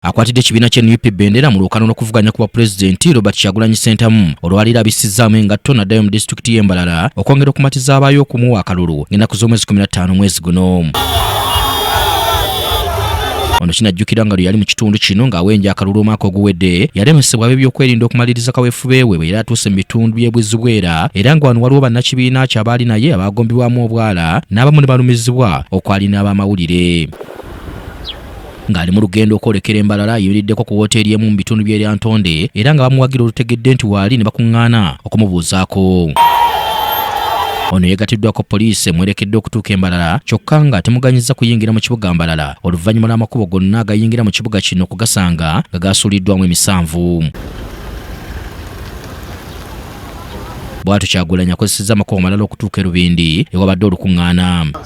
Akwatidde ekibiina kya NUP bendera mu lwokano lw'okuvuganya ku bwapulezidenti Robert Kyagulanyi Ssentamu olwaleero abisizzaamu engatto n'addayo mu disitulikiti y'e Mbarara okwongera okumatiza abaayo okumuwa akalulu ng'ennaku z'omwezi 15 mwezi guno. Ono kinajjukira nga lwe yali mu kitundu kino ng'awenja akalulu omwaka oguwedde yalemesebwa ab'ebyokwerinda okumaliriza kaweefube we bwe yali atuuse mu bitundu by'e Bwizibwera era nga wano waliwo bannakibiina kye abaali naye abaagombibwamu obwala n'abamu ne balumizibwa okwali n'abamawulire. Ng'ali mu lugendo okwolekera e Mbarara ayimiriddeko ku wooteeri emu mu bitundu by'e Lyantonde era nga bamuwagira olutegedde nti waali ne bakuŋŋaana okumubuuzaako. Ono yeegatiddwako poliisi emwerekedde okutuuka e Mbarara kyokka nga temuganyizza kuyingira mu kibuga Mbarara oluvannyuma lw'amakubo gonna agayingira mu kibuga kino okugasanga nga gaasuuliddwamu emisanvu. Bw'atyo Kyagulanyi akozesezza amakubo malala okutuuka e Rubindi ewabadde olukuŋŋaana.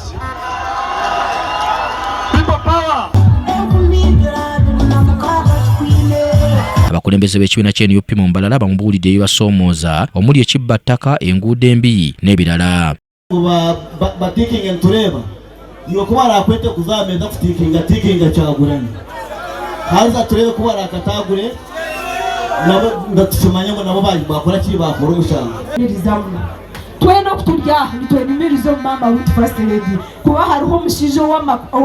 Abakulembeze b'ekibiina kya NUP mu Mbarara bamubuulidde ebibasoomooza omuli ekibba ttaka, enguudo embi n'ebirala. Batikinga nitureba iwe ku barakwete kuza aha meeza kutikinga tikinga Kyagulanyi haza turebe ku barakatagure nabo nga tukimanye ngu nabo bakora ki bakora omushango. Twena oku turi aha nitwenyumiriza omu maama waitu First Lady kuba hariho omushaija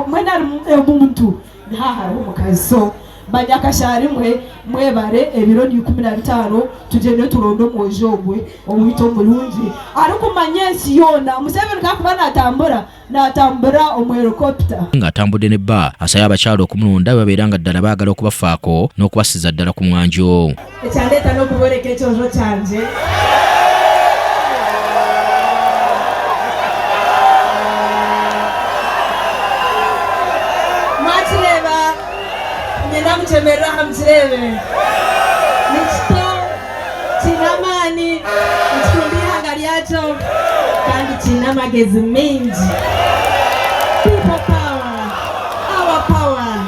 mbwenu harimu omuntu niha hariho omukazi so banyakashaari mwe mwebare ebiro ni 15 tugyende turonde omwojo ogwe owaitu omurungi arikumanya ensi yoona Museveni ku arikuba natambura natambura omu helicopter. Ng'atambudde ne bba, asabye abakyala okumulonda bwe babeera nga ddala baagala okubafaako n'okubasiza ddala ku mwanjo. Ekyandeeta n'okubooreka ekyojo kyangye. Mwakireeba, niinyenda mukyemerere aha mukireebe. Ni kito, kiine amaani, nikikunda eihanga ryakyo kandi kiine amagezi maingi. People power, our power.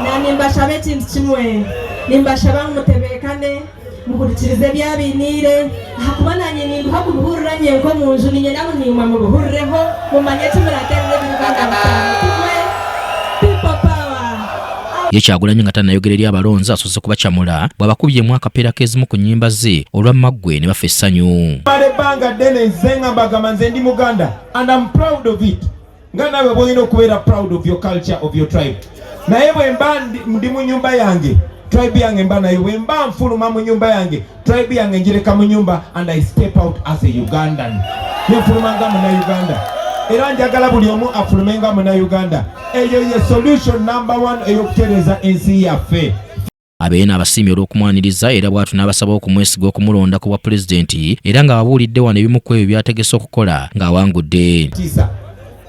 Na nimbashaba ekintu kimwe, nimbashaba ngu mutebeekane, muhurikirize ebi abainiire, ahakuba naanye ninduha kubihurira nyenka omu nju, niinyenda ngu naimwe mubihurireho, mumanye eki muraateerera ebiro 45. Kimwe, People Power, our. Ye Kyagulanyi nga tannayogera eri abalonzi asoose kubacamula bw'abakubyemu akapeera k'ezimu ku nnyimba ze olwa Maggwe ne bafa essanyu. Mala ebbanga ddene nze nga mbagamba nze ndi Muganda and I'm proud of it. Nga nawe bw'olina okubeera proud of your culture, of your tribe. Naye bwe mba ndi mu nyumba yange, tribe yange mba nayo. Bwe mba nfuluma mu nyumba yange, tribe yange njireka mu nyumba and I step out as a Ugandan. Nenfuluma nga Munnayuganda. Era njagala buli omu afulume nga Munnayuganda. Eyo ye solution number one ey'okutereeza ensi yaffe. Abeene abasiimye olw'okumwaniriza era bw'atyo n'abasaba okumwesiga okumulonda ku bwapulezidenti era ng'ababuulidde wano ebimu ku ebyo by'ategese okukola ng'awangudde. Tiisa.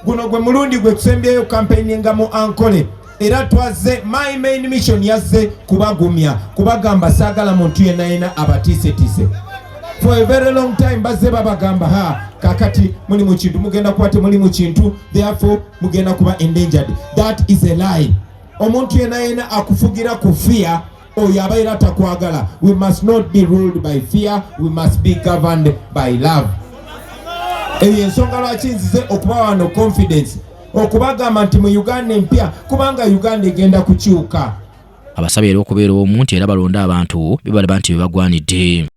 Guno gwe mulundi gwe tusembyeyo campaigninga mu Ankole era twazze, my main mission yazze kubagumya, kubagamba saagala muntu yenna yenna abatiisetiise. For a very long time bazze babagamba ha kakati muli mu kintu, mugenda kuba temuli mu kintu, therefore mugenda kuba endangered. That is a lie. Omuntu yenna yenna akufugira ku fear oyo abeera takwagala. We must not be ruled by fear, we must be governed by love. Eyo ensonga lwaki nzize okuba wano confidence, okubagamba nti mu Uganda empya, kubanga Uganda egenda kukyuka. Abasabye era okubeera omu nti era balonde abantu be balaba nti be bagwanidde.